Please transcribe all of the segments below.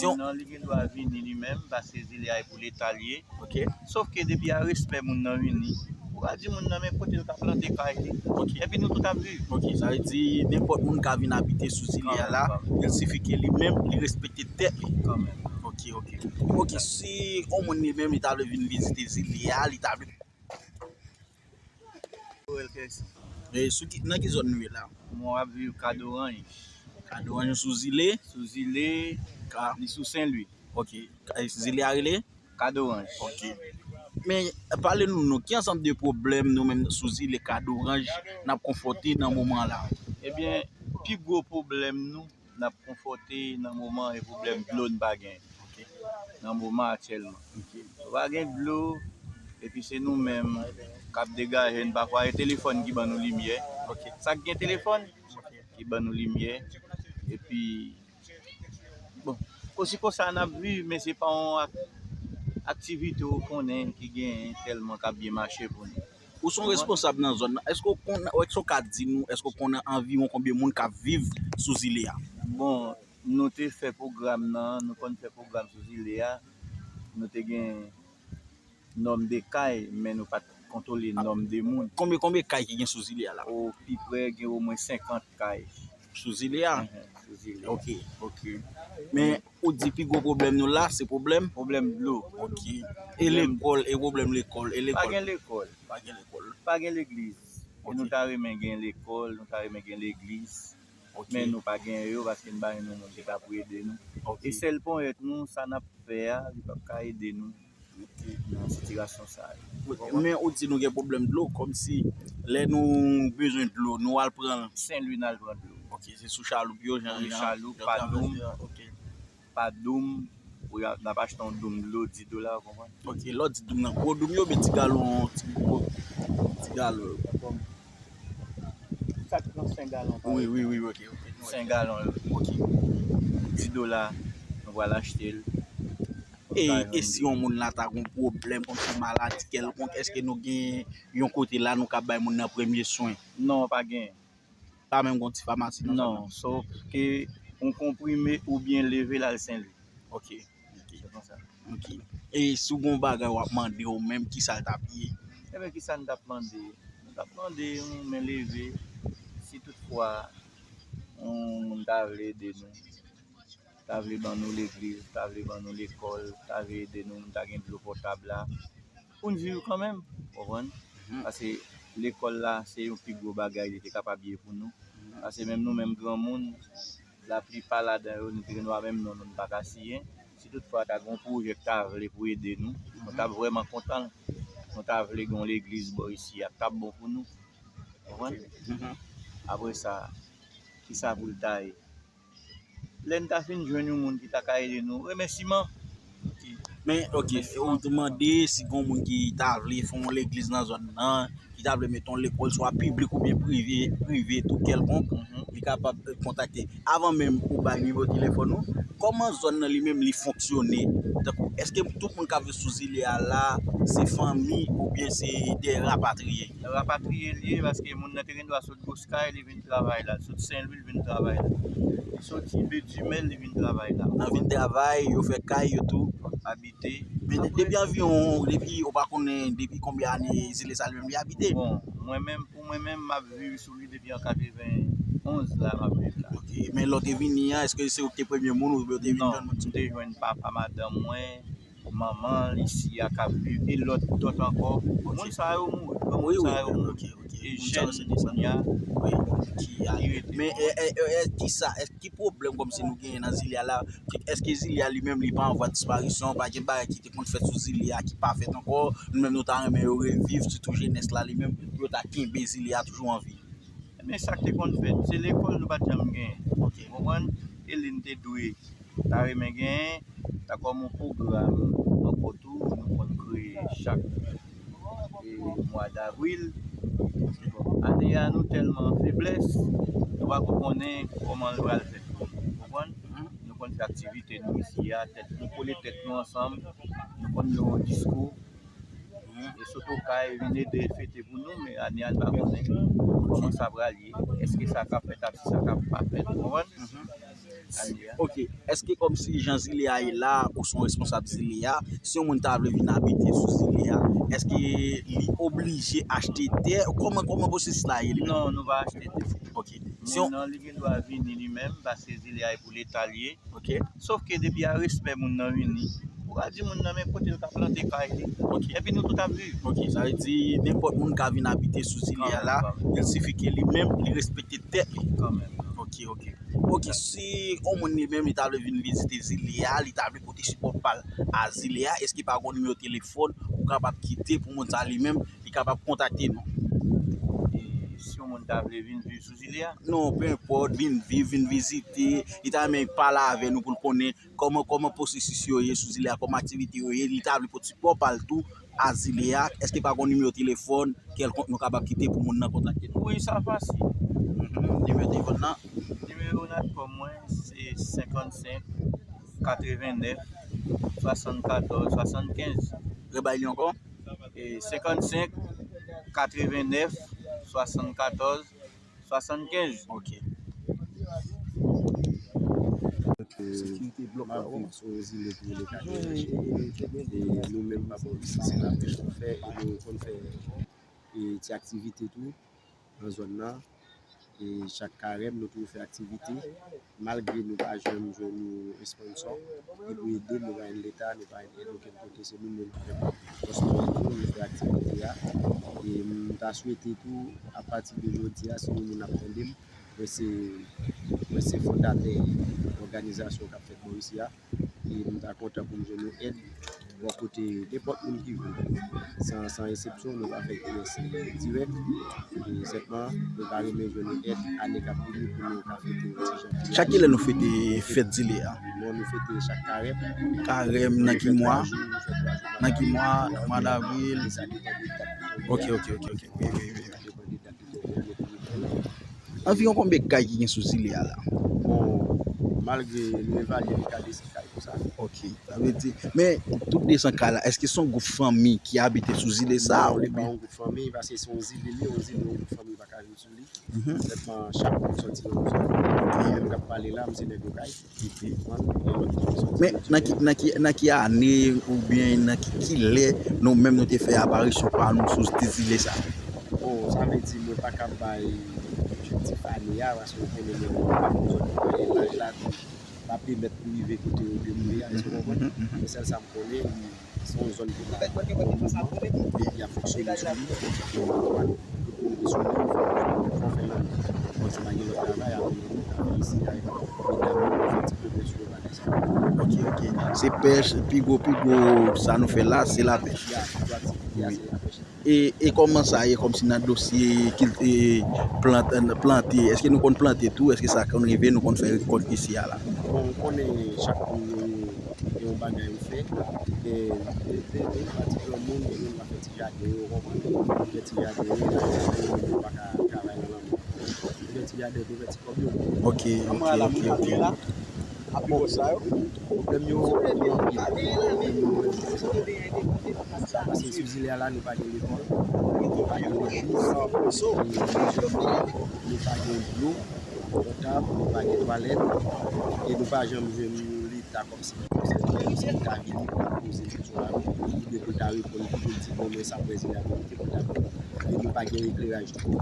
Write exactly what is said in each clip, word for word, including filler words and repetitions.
Moun nan, li gen dwa vini li menm, paske zile a e pou Leta l ye. Ok. Sof ke depi a respè moun nan vini, ou ka di moun nan men kote l ka plante kay li. Ok. Epi nou tout ap viv. Ok, sa vle di nenpòt moun ka vin abite sou zile a la, il sifi ke li menm li respekte tèt li. Kanmenm. Ok, ok. Ok, si yon moun li menm li ta vle vin vizite zile a, li ta vle E sou ki, nan ki zòn nou ye la? Mwen ap viv Kadoranj. Kadoranj sou zile? Sou zile, li sou Senlwi. Ok. Zile a rele? Kadoranj. Ok. Men, pale nou, nou, ki ansanm de pwoblèm nou menm sou zile Kadoranj n ap konfwonte nan moman la? Ebyen, pi gwo pwoblèm nou, n ap konfwonte nan moman e pwoblèm dlo n pa gen. Ok. Nan moman aktyèlman. Ok. Nou pa gen dlo, epi se nou menm k ap degaje n pafwa. E telefòn ki ban nou limyè. Ok. Sa k gen telefòn ki ban nou limyè. Epi, bon, konsi konsa n ap viv, men se pa yon ak- aktivite ou konnen ki gen tèlman k ap byen mache pou nou. Ou se yon responsab nan zòn nan. Èske w konnen, èske w ka di nou, èske w konnen anviwon konbyen moun k ap viv sou zile a? Bon, nou te fè pwogram nan, nou konn fè pwogram sou zile a. Nou te gen nonm de kay, men nou pa t kontwole nonm de moun. Konbyen, konbyen kay ki gen sou zile a la? O pi prè, gen omwen senkant kay. Sou zile a? Mhm, sou zile a. Ok, ok. Men, ou di pi gwo pwoblèm nou la, se pwoblèm? Pwoblèm dlo. Ok. E lekòl, e pwoblèm lekòl, e lekòl? Pa gen lekòl. Pa gen lekòl. Pa gen legliz. E nou ta renmen gen lekòl, nou ta renmen gen legliz. Ok. Men nou pa gen yo paske n pa jwenn yon moun ki ta pou ede nou. Ok. E sèl ponyèt nou, sa n ap fè a, li p ap ka ede nou nan sitiyasyon sa a. Men ou di nou gen pwoblèm dlo, kòmsi lè nou bezwen dlo, nou al pran l. Senlwi n al pran dlo. Ok, se sou chaloup yo, jan, wi, jan, chaloup, jan pa doum. Ok. Pa doum, pou y a- n ap achte yon doum dlo, dis dola, ou konprann? Ok, lè w di doum nan, gwo doum yo, oubyen ti galon, ti gwo, ti galon yo? Sa k pran senk galon, pa egzanp. Wi, wi, wi, ok, ok. Senk galon yo. Ok. Dis dola, nou pral achte l. E, e si yon moun la ta gon pwoblèm, kòmsi maladi kèlkonk, èske nou gen yon kote la nou ka bay moun nan premye swen? Non, pa gen. Pa menm gon ti famasi nan zòn nan? Non, sòf ke yon konprime oubyen leve l al Senlwi. Ok. Ok. Se konsa. Ok. E si w gon bagay w ap mande ou menm, kisa l t ap ye? Ebyen, kisa n t ap mande? Nou t ap mande yon men leve, si toutfwa yon moun ta vle ede nou, ta vle ban nou legliz, ta vle ban nou lekòl, ta vle ede nou, nou ta gen dlo potab la. Pou n viv kanmenm, ou konprann? Mhm. Paske lekòl la, se yon pi gwo bagay li te kapab ye pou nou. Mhm. Paske menm nou menm granmoun, laplipa ladan yo, nou te gen dwa menm non nou, nou pa ka siyen. Si toutfwa ta gen yon pwojè k ta vle pou ede nou, nou t ap vrèman kontan. Nou ta vle gen yon legliz bò isi a, t ap bon pou nou. Ou konprann? Mhm. Apre sa, kisa pou l ta ye? Lè n ta fin jwenn yon moun ki ta ka ede nou, remèsiman. Ok. Men, ok, ou te mande si gon moun ki ta vle fè yon legliz nan zòn nan, ki ta vle mete yon lekòl, swa piblik oubyen prive, prive, tou kèlkonk, mhm, li kapab, eh, kontakte. Avan menm ou bay nimewo telefòn ou, kòman zòn nan li menm li fonksyone? Tankou, èske tout moun k ap viv sou zile a la, se fanmi oubyen se de rapatriye? Rapatriye l ye, paske moun nan te gen dwa sot Boskay, li vin travay la. Sot Senlwi, li vin travay la. Li soti Bedimèl, li vin travay la. Nan vin travay, yo fè kay, yo tou abite. Men de- depi anviwon, depi, ou pa konnen depi konbyen ane zile sa li menm li abite? Bon, mwen menm, pou mwen menm, m ap viv sou li depi an katrevenonz la, m ap viv la. Ok, men lè w te vini an, èske se ou ki te premye moun oubyen w te vin jwenn moun? Non, m te jwenn papa madanm mwen, manman l isi a k ap viv, e lòt, dòt ankò. Ok. Moun sa yo mouri, granmoun sa yo mouri. Ok, ok. E jèn kounye a, wi, ki rete. Men, e, e, e, e, kisa, e, ki pwoblèm kòmsi nou genyen nan zile a la? Èske zile a li menm li pa an vwa disparisyon? Pa gen bagay ki te konn fèt sou zile a ki pa fèt ankò? Nou menm nou ta renmen yo reviv, sitou jenès la li menm, pou yo ta kenbe zile a toujou an vi. Men sa k te konn fèt, se lekòl nou pa t janm genyen. Ok. Ou konprann? E li n te dwe ta renmen genyen, ta kòm yon pwogram ankò tou, nou konn kreye chak, e, mwa davril. Bon, ane a, nou tèlman an feblès, nou pa ko konnen kòman l pral fèt. Ou konprann? Nou konn fè aktivite nou isi a, tèt nou kole tèt nou ansanm, nou konn yon disko, e sot okay vin ede fete pou nou, men ane a n pa konnen kòman sa pral ye. Èske sa ka fèt ap, si sa ka pa fèt, ou konprann? Mhm. ane a. Ok, èske kòmsi jan zile a ye la, ou se yon responsab zile a, si yon moun ta vle vin abite sou zile a, èske li oblije achte tè? Kòman, kòman pwosesis la ye li menm? Non, nou pa achte tè. Ok. Si yon Moun nan, li gen dwa vini li menm, paske zile a e pou leta li ye. Ok. Sof ke depi a respè moun nan vini, ou ka di moun nan men kote l ka plante kay li. Ok. Epi nou tout ap viv. Ok, sa vle di nenpòt moun ka vin abite sou zile a la, kanmenm, kanmenm, il sifi ke li menm li respekte tèt li. Kanmenm. Ok, ok. Ok, si yon moun li menm li ta vle vin vizite zile a, li ta vle pote sipò pa l a zile a, èske pa gon nimewo telefòn ou kapab kite pou moun sa li menm li kapab kontakte nou? E si yon moun ta vle vin viv sou zile a? Non, pe enpòt, vin viv, vin vizite, li ta renmen pale avè nou pou l konnen kòman, kòman pwosesis yo ye sou zile a, kòman aktivite yo ye, li ta vle pote sipò pa l tou a zile a, èske pa gon nimewo telefòn kèlkonk nou kapab kite pou moun nan kontakte nou? Wi, sa fasil. Mhm. Nimewo telefòn nan? Nimewo Natcom mwen se senkannsenk katrevennèf swasannkatòz swasannkenz. Rebay li ankò? E senkannsenk katrevennèf swasannkatòz swasannkenz. Ok. Sekirite blòk la, w ap viv sou yon zile ki rele Katrevennèf. E nou menm, pa bò isi, se lapèch nou fè, e nou konn fè, e, ti aktivite tou nan zòn nan. E chak karèm, nou toujou fè aktivite. Malgre nou pa janm jwenn yon esponsò ki pou ede n, nou pa jwenn leta, nou pa jwenn èd okenn kote, se nou menm ki fè pòs nou an tou, nou fè aktivite a. E m ta swete tou, apati de jodi a, si yon moun ap tande m, mwen se, mwen se fondatè òganizasyon k ap fèt bò isi a. E m ta kontan pou m jwenn yon èd bò kote nenpòt moun ki vle. San, san eksepsyon, nou pa fè kiyès dirèk. E sèlman, nou ta renmen jwenn yon èd ane k ap vini pou nou ka fete yon ti jan. Chak kilè nou fete fèt zile a? Bon, nou fete chak karèm. Karèm, nan ki mwa? Nan ki mwa? Nan mwa davril? Ok, ok, ok, ok. Wi, wi, wi. Anviwon konbyen kay ki gen sou zile a la? Bon, malgre nou evalye li ka desan kay konsa. Ok, sa vle di, men tout desan kay la, èske se yon gwoup fanmi ki abite sou zile sa a? Non, li pa yon gwoup fanmi, paske se yon zile li ye, yon zile yon gwoup fanmi pa ka viv sou li. Sèlman chak moun sòti nan yon zòn. Mwen menm k ap pale la, m se nèg Okay. Men nan ki, nan ki, nan ki ane oubyen nan ki, ki lè nou menm nou te fè aparisyon pa nou sou ti zile sa? Bon, sa vle di mwen pa ka bay objektif ane a, paske w konnen mwen pa konn zòn mwen, laj la tou pa pèmèt pou rive kote yo vle m ye a, èske w konprann? Men sèl sa m konnen, se yon zòn ki pa, ki ap fonksyone sou li, e tout moun ki sou li, fò fè lanmou. Bon, se pa gen lòt travay, apre lanmou, travay isi a, medam yo fè ti komès yo, bagay sa. Ok, ok. Se pèch, pi gwo, pi gwo, sa nou fè la, se lapèch. Ya, pi gwo aktivite a, se lapèch. E, e kòman sa ye, kòmsi nan dosye kil-, e, plant-, plante, èske nou konn plante tou? Èske sa konn rive, nou konn fè rekòt isi a la? Bon, ou konnen chak moun gen yon, gen yon bagay ou fè. Gen de, de, de pati granmoun, gen moun k ap fè ti jaden yo, ou konprann? Fè ti jaden yo, gen moun yo pa ka travay nan lanmou. Yo fè ti jaden, yo fè ti kòb yo. Ok, ok, ok, ok. Bon, pwoblèm yo, yo anpil. Pwoblèm yo, paske sou zile a la, nou pa gen lekòl, nou pa gen legliz, nou pa gen dlo potab, nou pa gen twalèt, e nou pa janm jwenn yon leta kòmsi ki ta vini pou ta poze kesyon la, oubyen pou ta reponn ki pou l di, bon, men sa prezidan a te pou ta fè. E nou pa gen ekleraj tou.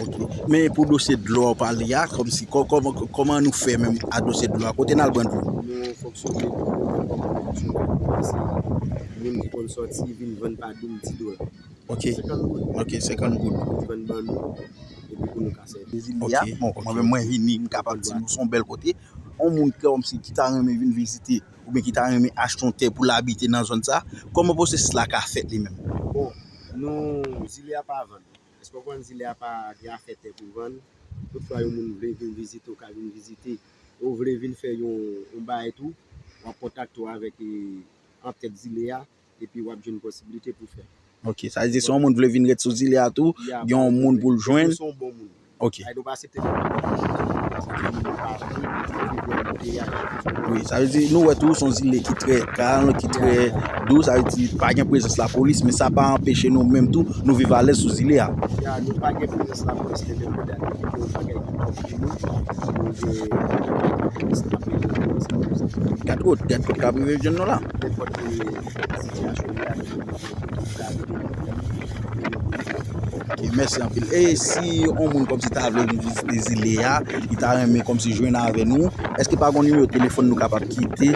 Ok. Men pou dosye dlo a w pale a, kòmsi, kò-, kòman, kòman nou fè menm a dosye dlo a? Kote n al pran dlo? Nou fonksyone tou, nou kòman nou fonksyone, se moun ki konn sòti vin vann pa doum di dola. Ok. Senkant goud. Ok, senkant goud. Li vann ban nou, epi pou nou ka sèvi. Ok. Bon, mwen menm mwen vini, m kapab di nou se yon bèl kote. Yon moun kòmsi ki ta renmen vin vizite, oubyen ki ta renmen achte yon tè pou l abite nan zòn sa, kòman pwosesis la ka fèt li menm? Bon, nou, zile a pa vann. Èske w konn zile a pa gen afè tè pou vann? Toutfwa yon moun vle vin vizite, ou ka vin vizite. Ou vle vin fè yon, yon bagay tou, w ap kontakte w avèk, e, antèt zile a, epi w ap jwenn posiblite pou fè. Ok, sa vle di si yon moun vle vin ret sou zile a tou, gen yon moun pou l jwenn. Se yon bon moun. Ok. Ay, nou pa aksepte moun. Wi, sa vle di, nou wè tou, se yon zile ki trè kalm, ki trè dou, sa vle di, pa gen prezans lapolis, men sa pa anpeche nou menm tou, nou viv alèz sou zile a. Ya, nou pa gen prezans lapolis, men menm kote a, nou gen yon bagay ki kont pou nou, nou gen lapolis, lapolis, lapolis. Gad kot, gad kot k ap rive jwenn nou la. Nenpòt ki sitiyasyon li la, nou gen pou nou ka rete. Ok, mèsi anpil. E si yon moun kòmsi ta vle vin vizite zile a, li ta renmen kòmsi jwenn avè nou, èske pa gon nimewo telefòn nou kapab kite?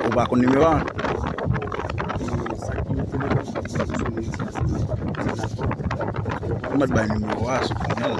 Ou pa konn nimewo a? Ou mèt bay nimewo a sou panèl.